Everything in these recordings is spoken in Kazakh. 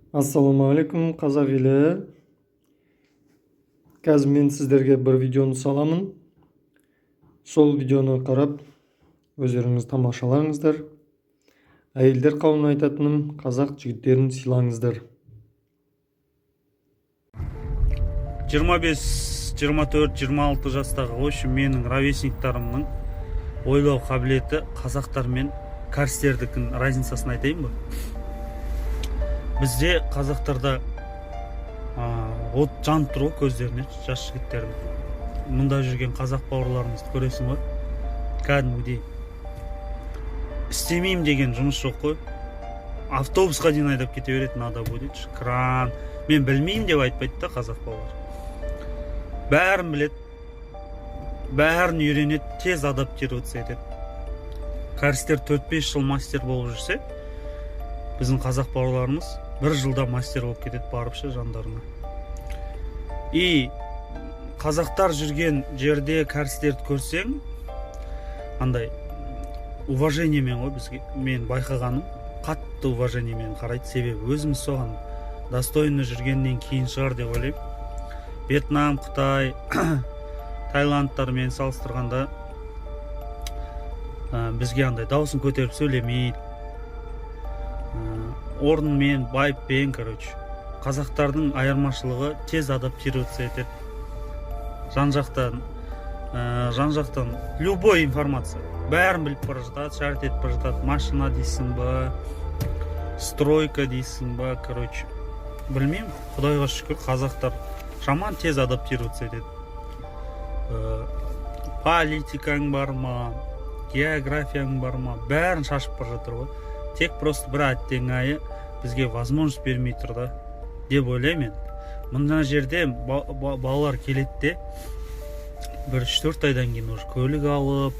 Ассалаумағалейкум, қазақ елі! Қазір мен сіздерге бір видеоны саламын. Сол видеоны қарап, өздеріңіз тамашалаңыздар. Әйелдер қауымына айтатыным: қазақ жігіттерін сыйлаңыздар. 25, 24, 26 жастағы, в общем, менің ровесниктарымның ойлау қабілеті қазақтар мен кәрістердікінің разницасын айтайын ба? Бізде, қазақтарда, от жанып тұр ғой көздеріне жас жігіттердің. Мұнда жүрген қазақ бауырларымызды көресің ғой, кәдімгідей істемеймін деген жұмыс жоқ қой. Автобусқа дейін айдап кете береді, надо будет кран. Мен білмеймін деп айтпайды да. Қазақ балалар бәрін біледі, бәрін үйренеді, тез адаптироваться етеді. Кәрістер 4-5 жыл мастер болып жүрсе, біздің қазақ бауырларымыз бір жылда мастер болып кетеді барып ше жандарына. И қазақтар жүрген жерде кәрістерді көрсең, андай уважениемен ғой бізге. Мен байқағаным, қатты уважениемен қарайды. Себебі өзіміз соған достойно жүргеннен кейін шығар деп ойлаймын. Вьетнам, Қытай, Таиландтармен салыстырғанда, бізге андай дауысын көтеріп сөйлемейді, орнымен, байыппен. Короче, қазақтардың айырмашылығы: тез адаптироваться етеді жан жақтан, жан жақтан любой информация бәрін біліп бара жатады, шарить етіп бара жатады. Машина дейсің ба, стройка дейсің ба, короче, білмеймін, құдайға шүкір, қазақтар жаман тез адаптироваться етеді. Политикаң бар ма, географияң бар ма, бәрін шашып бара жатыр ғой. Тек просто бір әттең айы, бізге возможность бермей тұр да деп ойлаймын енді. Мына жерде балалар келеді де, бір 3-4 айдан кейін уже көлік алып,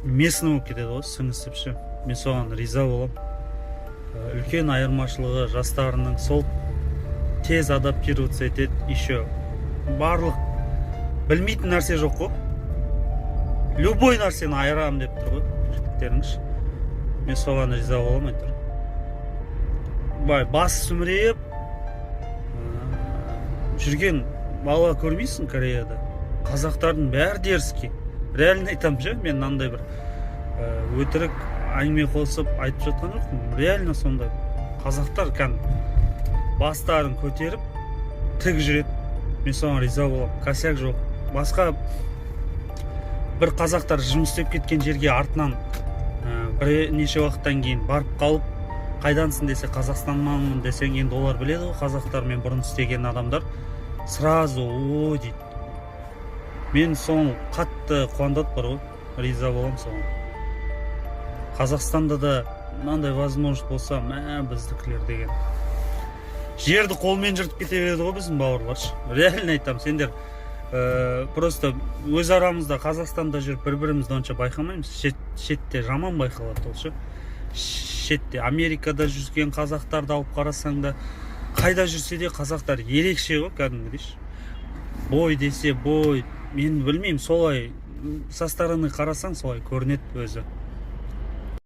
местный болып кетеді ғой сіңісіп ше. Мен соған риза боламын. Үлкен айырмашылығы жастарының сол: тез адаптироваться етеді. Еще барлық білмейтін нәрсе жоқ қой, любой нәрсені айырамын деп тұр ғой жігіттеріңіз. Мен соған риза боламын әйтеуір. Былай бас сүмірейіп жүрген бала көрмейсің Кореяда. Қазақтардың бәрі дерзкий, реально айтамын ше. Мен мынандай бір өтірік әңгіме қосып айтып жатқан жоқпын, реально сондай. Қазақтар кәдімгі бастарын көтеріп тік жүреді. Мен соған риза боламын. Косяк жоқ. Басқа бір қазақтар жұмыс істеп кеткен жерге артынан бірнеше уақыттан кейін барып қалып, қайдансың десе, қазақстаннанмын десең, енді олар біледі ғой қазақтармен бұрын істеген адамдар, сразу «О» дейді. Мен соны қатты қуантады бар ғой, риза боламын соған. Қазақстанда да мынандай возможность болса, мә, біздікілер деген жерді қолмен жыртып кете береді ғой біздің бауырлар ше. Реально айтамын, сендер просто өз арамызда Қазақстанда жүріп, бір бірімізді онша байқамаймыз. Шетте жаман байқалады ол ше. Шетте, Америкада жүрген қазақтарды алып қарасаң да, қайда жүрсе де, қазақтар ерекше ғой кәдімгідей ше. Бой десе бой, мен білмеймін, солай со стороны қарасаң, солай көрінеді өзі.